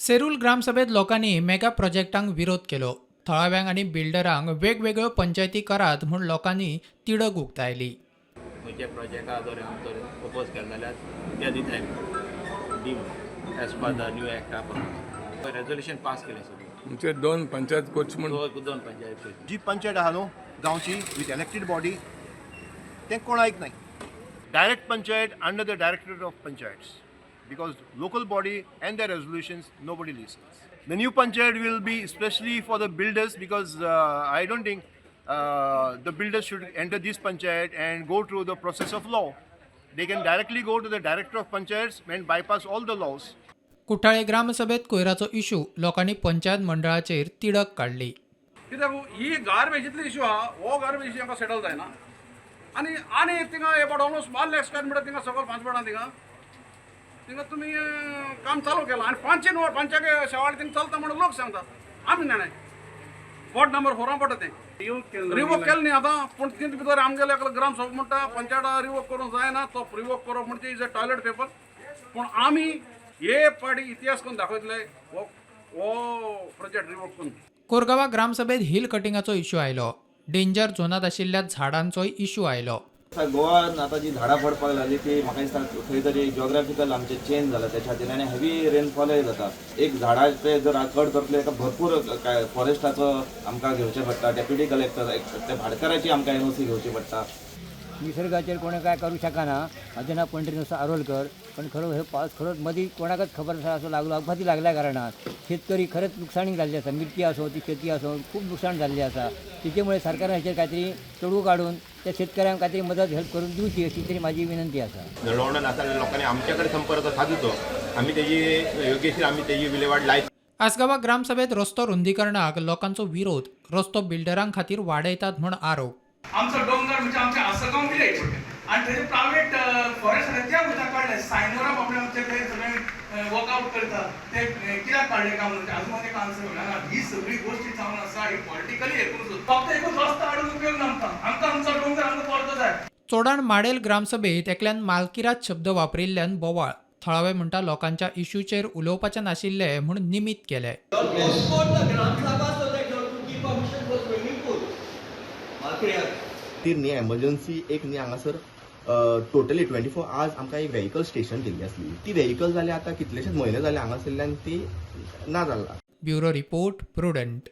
सेरूल ग्रामसभेत लोकांनी मेगा प्रोजेक्टांक विरोध केलो. थळाव्यांक आनी बिल्डरांक वेगवेगळ्यो पंचायती करात म्हूण लोकांनी तिडक उक्तायली. खंयच्या प्रोजेक्टा जर आमचो प्रपोज केलो जाल्यार ते दिताय dim as per the new एक्टा resolution pass केलें सगळें. म्हणजे दोन पंचायत करची म्हूण. दोन दोन पंचायत. जी पंचायत आहा न्हू गांवची विथ इलेक्टेड बॉडी, तें कोण आयकनाय. Direct panchayat under the directorate of panchayats, because local body and the resolutions nobody listens. The new panchayat will be specially for the builders, because I don't think the builders should enter this panchayat and go through the process of law. They can directly go to the director of panchayats and bypass all the laws. Kuthale ग्रामसभेत कोयराचो issue, लोकांनी पंचायत मंडळाचेर तिडक काडली. कित्याक ही गार्बेजीतली issue आहा, हो garbage issue आमकां settle जायना आनी आनी थिंगा about almost 1 lakh square meter थिंगा सगळं 5 पडा थिंगा थिंगा तुमी काम चालू केलां आनी पांचशे वर पांचशे शेवाळ थिंगा चलता म्हणून लोक सांगता. आमी जाणाय, वॉर्ड नंबर फोरान पडटा तें. रिवोक केलें न्ही आतां, पूण तितूंत भितर आमगेले एकलो ग्राम सभा म्हणटा पंचायता रिवोक करूंक जायना. तो रिवोक करप म्हणजे is a toilet paper. पूण आमी हे पाटी इतिहास करून दाखयतले हो हो प्रोजेक्ट रिवोक करून. कोरगांवा ग्रामसभेत हिल कटिंगाचो इशू आयलो. डेंजर झोनात आशिल्ल्या झाडांचोय इशू आयलो. आतां गोवान आतां जी झाडां पडपाक लागली ती म्हाका दिसता खंय तरी जियोग्राफिकल आमचें चेंज जाला त्याच्या खातीर आनी हेवी रेनफॉलय जाता. एक झाडाचे जर कट करतले ताका भरपूर काय फॉरेस्टाचो आमकां घेवचें पडटा, डेप्युटी कलेक्टर ते भाटकाराची आमकां एनओसी घेवची पडटा. निसर्गाचेर कोणें काय करूं शकना. म्हाजें नांव पंढरी आरोलकर. पण खरो हे पावस खरोच मदीं कोणाकच खबर आसा असो लागलो. अपघाती लागल्या कारणान शेतकरी खरेंच लुकसाणी जाल्ली आसा. मिरची आसूं ती शेती आसूं, खूब लुकसाण जाल्ली आसा. तेच्यामुळे सरकारान हेचेर कांयतरी तोडगो काडून त्या शेतकऱ्यांक कांयतरी मदत हेल्प करून दिवची अशी तरी म्हाजी विनंती आसा. जळवणन आसा जाल्यार लोकांनी आमचे कडेन संपर्क सादचो, आमी तेजी योग्यशीर आमी तेजी विलेवाट लायत. आसगांवा ग्रामसभेत रस्तो रुंदीकरणाक लोकांचो विरोध. रस्तो बिल्डरां खातीर वाडयतात म्हूण आरोप. आमचो डोंगर म्हणजे आमचे आसगांव विलेज आनी थंय प्रायवेट फॉरेस्ट आसा त्या उदक काडले. सायनोरा बाबडे आमचे थंय सगळे वर्कआउट करता. ते कित्याक काडले काय म्हणून अजून ताका आन्सर मेळना. ही सगळी गोश्टी जावन आसा ही पॉलिटिकली एकूच. फक्त एकूच रस्तो हाडून उपयोग ना आमकां. आमकां आमचो डोंगर आमकां परतो जाय. चोडाण माडेल ग्रामसभेत एकल्यान मालकिरात शब्द वापरिल्ल्यान बोवाळ. थळावे म्हणटा लोकांच्या इशूचेर उलोवपाचें नाशिल्लें म्हूण निमीत केलें. Postpone the Gram Sabha so that you to give permission for swimming pool. Malkiriat. ती न्ही एमर्जन्सी एक न्ही हांगासर टोटली 24 आवर्स आमकां एक व्हेकल स्टेशन दिल्ली आसली. ती व्हेकल जाली आतां कितलेशेच म्हयने जाले हांगासरल्यान ती ना जाला. Bureau report, Prudent.